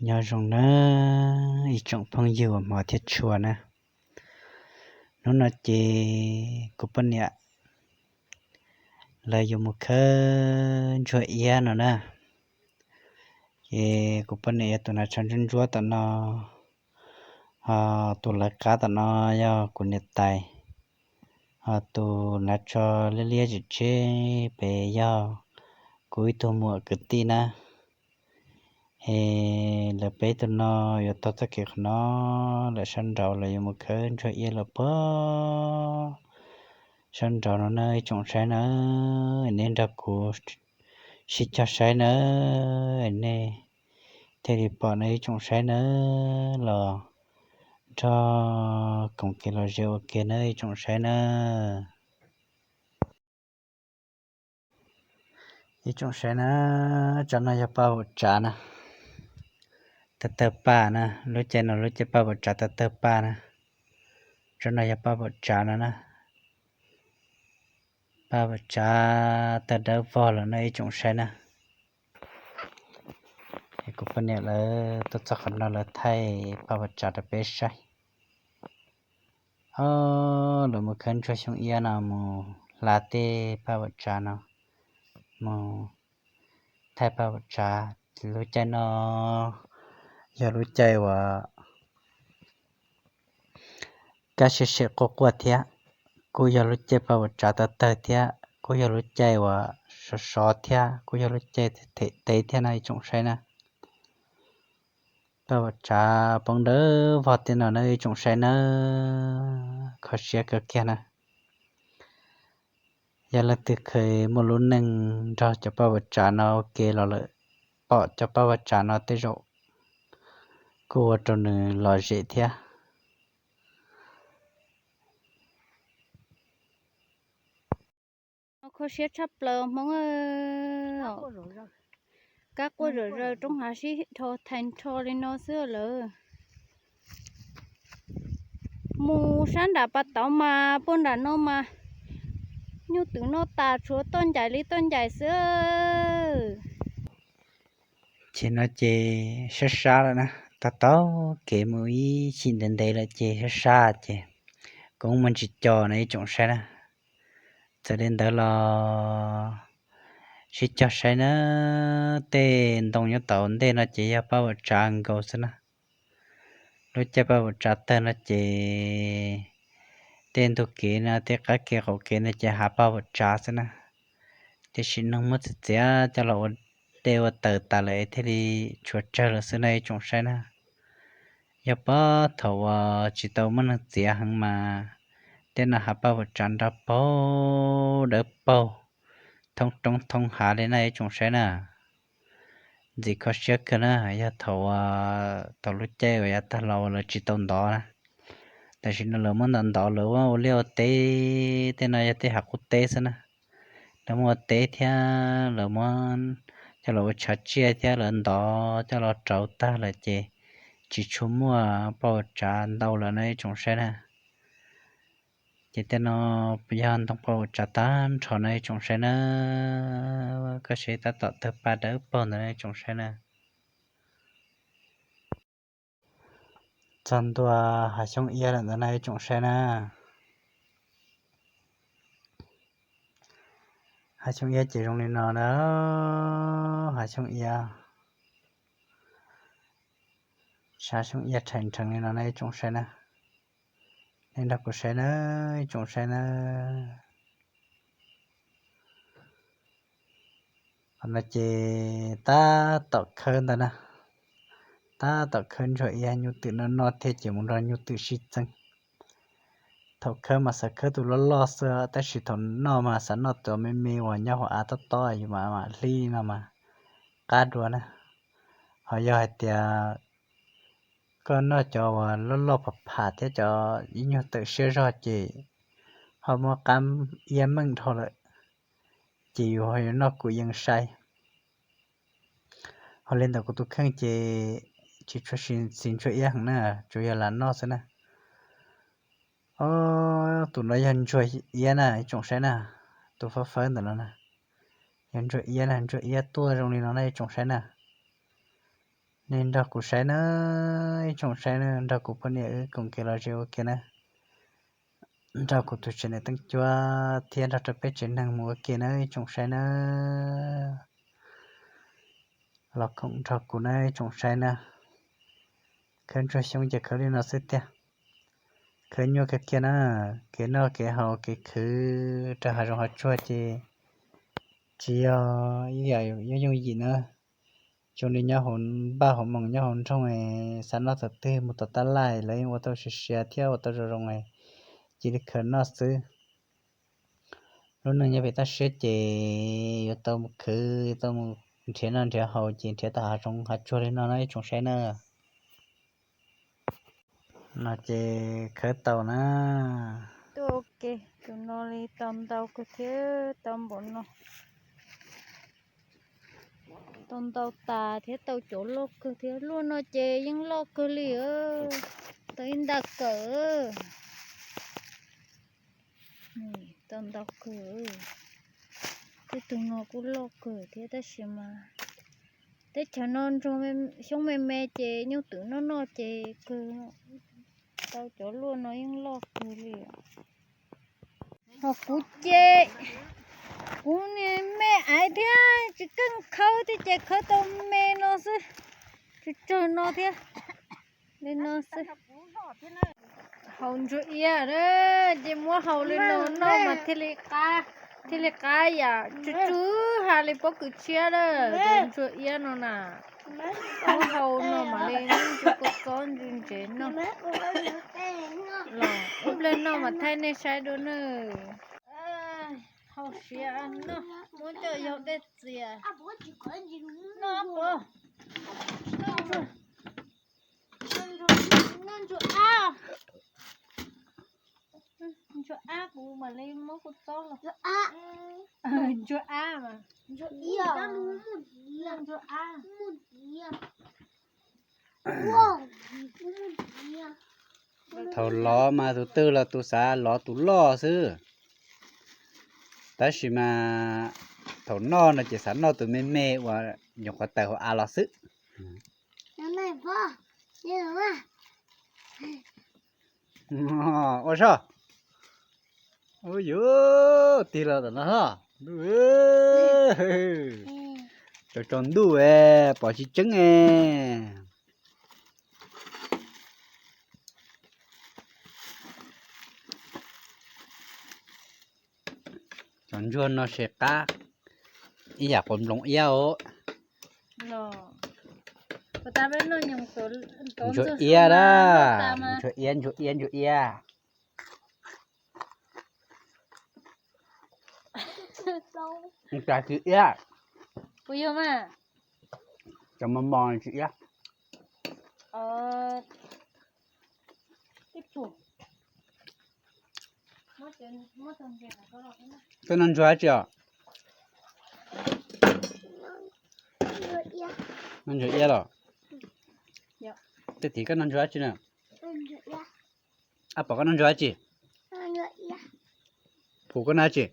Nyob zoo na ib tsoom phooj ywg uas hmov thiab tshua na. Hnub no ces kuv poj niam lawv yuav mus khawb ntsuag iab no na. Ces kuv poj niam yog tus hnav tsho ntsuab ntsuab tom no, ho tus lawv qab tom no yog kuv niam tais, ho tus hnav tsho liab liab tsim tseb pem yog kuv ib tug muam kwv tij na. Es lawv peb tug no yuav taug txoj kev qhov no lawm sab nraud, lawv yuav mus khawb ntsuag iab lawm puag sab nraud no na ib tsoom saib na. Nej nrog kuv sib cog saib na, nej thiaj li pom na ib tsoom saib na. Los nrog koom kev los ze ua ke na ib tsoom saib na. Ib tsoom saib na, tsob no yog paj vaum tsav na, tawg tawg paj na, lub caij no lub caij paj vaum tsav tawg tawg paj na. Tsob no yog paj vaum tsav no na, paj vaum tsav tawg dawb vog lawm no ib tsoom saib na. Es kuv poj niam lawv tuaj txog qhov no lawv thaij paj vaum tsav rau peb saib. Ob, lawv mus khawb ntsuag xyoo iab no mus hla tej paj vaum tsav no, mus thaij paj vaum tsav. Lub caij no yog lub caij uas kaj siab siab quaj quaj thiab, kuj yog lub caij paj vaum tsav tawg tawg thiab, kuj yog lub caij uas sov sov thiab, kuj yog lub caij them teb thiab no ib tsoom saib na. Paj vaum tsav poob dawb vog tej no na ib tsoom saib na, kho siab kawg kiag na. Yog leej twg kheev muaj lub neej nrog cov paj vaum tsav no ua ke los lawm, pom cov paj vaum tsav no tej zaum kuj ua rau nws lom zem thiab. Kho siab tshaj plaws Hmoob, kab quaj zom zaws, roob hav sib dhos thais nrho li no xwb lawm. Mus sab nram pas tauv mas puag nram no mas nyuj twm noj tas tshuav toj ncaim li toj ncaim xwb. Ces no ces sab sab lawm na, taug taug kev mus ib chim ntev ntev lawm ces sab sab ces kuv mus ntsis co no ib tsoom saib na. Txawm li ntawd los sib cog saib na, tej ntoo nyob tom ntej no ces yog paj vaum tsav nkaus xwb na. Lub caij paj vaum tsav tawg no ces tej ntug kev no tej qab kev qaum kev no ces hav paj vaum tsav xwb na. Tiam sis neeg muab txiav txiav coj los ua dej ua taws tas lawm thiaj li tshuav tsawg lawm xwb na ib tsoom saib na. Yog puag thaum uas tsis tau muaj neeg txiav heev mas tej no hav paj vaum tsav nrog paug dawb paug thoob roob thoob hav li na ib tsoom saib na. Ntxim kho siab kawg na, yog thaum uas thaum lub caij uas yav tag los uas lawv tsis tau ntov na, tam sim no lawv muab ntov ntov lawv muab ua liaj ua teb, tej no yog tej hav qub teb xwb na. Lawv muab ua teb thiab lawv muab coj los ua tshav tsiaj thiab lawv ntov coj los rauv tag lawm ces tsis tshua muaj paj vaum tsav ntau lawm no ib tsoom saib na. Ces tej no yog ntoo paj vaum tsav tag nrho no ib tsoom saib na. Koj saib tab tom tawg paj dawb paug ntawd no ib tsoom saib na. Txog ntua hav xyoob iab lawm ntawd no ib tsoom saib na. Hav xyoob iab ces zoo li no na, hav xyoob iab, sab xyoob iab rhais nrheev li no na ib tsoom saib na. Nej nrog kuv saib na, ib tsoom saib na. Qhov no ces tab tom khawb ntawd na, tab tom khawb ntsuag iab, nyuj twm no noj thiab ces mus nrog nyuj twm sib txeeb. Thaum khawb mas xav khawb tus loj loj xwb, tab sis thaum noj mas xav noj tus me me uas nyob hauv av tob tob yus mam mam hlib no mas qab dua na. Ho yog hais tias koj noj cov uas loj loj pham pham thiab cov ib nyuag tawm siab zog ces ho muab qab iab meej dhau lawm, ces yus ho yuav noj kuv yees sai. Ho li ntawm kuv tus kheej ces tsis tshua xis ntsuag iab heev na, tsuas yog lam noj xwb na. Ob, tus no yog ntsuag iab na ib tsoom saib na, tus fawb fawb ntawm no na, yog ntsuag iab na, ntsuag iab tuaj zoo li no na ib tsoom saib na. Nej nrog kuv saib na, ib tsoom saib na, nrog kuv poj niam wb koom kev los ze ua ke na, nrog kuv tus tsev neeg Teej Cuab thiab nrog rau peb tsev neeg mus ua ke na, ib tsoom saib na. Los koom nrog kuv na, ib tsoom saib na. Khawb ntsuag xyoob ces khawb li no xwb tiag. Khawb nyuaj kawg kiag na, kev noj kev haus kev khwv rau hav zoov hav tsuag ces tsis yog ib yam yooj yim na. Zoo li nyob hauv npaj hauv moos nyob hauv nroog, xav noj thaum twg mus tom tab laj lawv yeej ua tau siav siav thiab ua tau zoo zoo, cia li khaws noj xwb. Lub neej nyob pem toj siab ces yuav tau mus khwv, yuav tau mus nrhiav noj nrhiav haus ces nrhiav tau hav zoov hav tsuag li no na ib tsoom saib na. No ces khawb tau na. Tuaj ua ke, tus no li tau ntau kawg thiab tau npaum no. Tau ntau tas thiab tau cov loj kawg thiab, luaj no ces yeej loj kawg li, tau ib nta kawm. Tau ntau kawg. Tej tug no kuj loj kawg thiab tab sis mas teb chaws no xyoob me me ces nyuj twm noj noj ces kawg, tau cov luaj no yeej loj kawg li. Ho kuv ces kuv niag me aiv thiab tsis keej khawb thiab ces khawb tau me no xwb, tsawg tsawg no thiab. Li no xwb. Haus ntsuag iab na, ces muab haus li no noj mas thiaj li qab, thiaj li qab yam tsw tsw ha li pob kws tshiab na. Tus ntsuag iab no na, muab haus no mam li muab ntsuag kua txob ntsuag ntsev noj. Los ib pliag noj mas thaij nej saib dua nawb. Haus siav noj, muab coj yau dej txias noj. Noj ntsuag ab, ntsuag ab kuv mam li muab kua txob los. Ntsuag ab mas, ntsuag ab. Thaum lov mas tus twg los tus xav lov tus loj xwb, tab sis mas thaum noj no ces xav noj tus me me uas nyuam qhuav tawm hauv av los xwb. Ua soj. Ub yuv, tig los tom no. Tsaus tsaus ntuj es pom tsis tseeb es. Cov ntsuag no ces qab ib yam quav nploos iab os. Ntsuag iab na, ntsuag iab, ntsuag iab, ntsuag iab. Cas tsis iab? Puas yog mas? Cov mos mos tsis iab. Koj noj ntsuag dab tsi os? Noj ntsuag iab los? Tej tim koj noj ntsuag dab tsi na? Ab, pom koj noj ntsuag dab tsi? Pum koj noj dab tsi?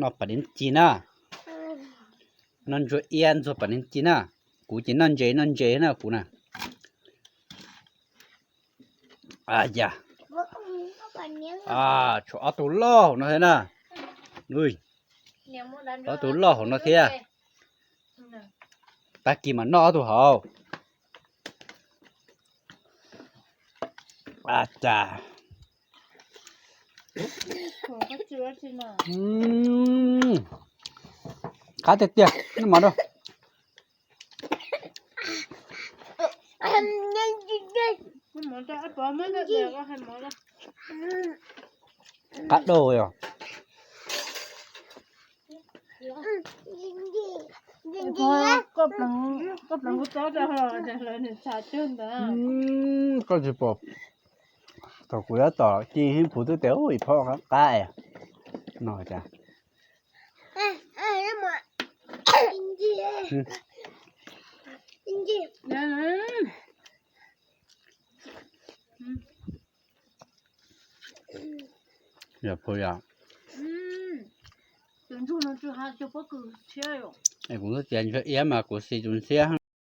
Noj pas dev ci na. Noj ntsuag iab ntxuag pas dev ci na. Kuv ces noj ntses noj ntses na kuv na. Yam, tshuav ob tug loj hauv no thiab na. Ob tug loj hauv no thiab. Tag kis mam noj ob tug hauv. A cas. Qab tiag tiag, noj mov rau. Qab dau yog. Koj tsis pom, thaum kuv yuav tom ci hib phuv twb tias ib phaub qab no cas. Yog phu yog. Tus ntsuag no Kuv twb tias ntsuag iab mas kuv xis tus ntxhiab.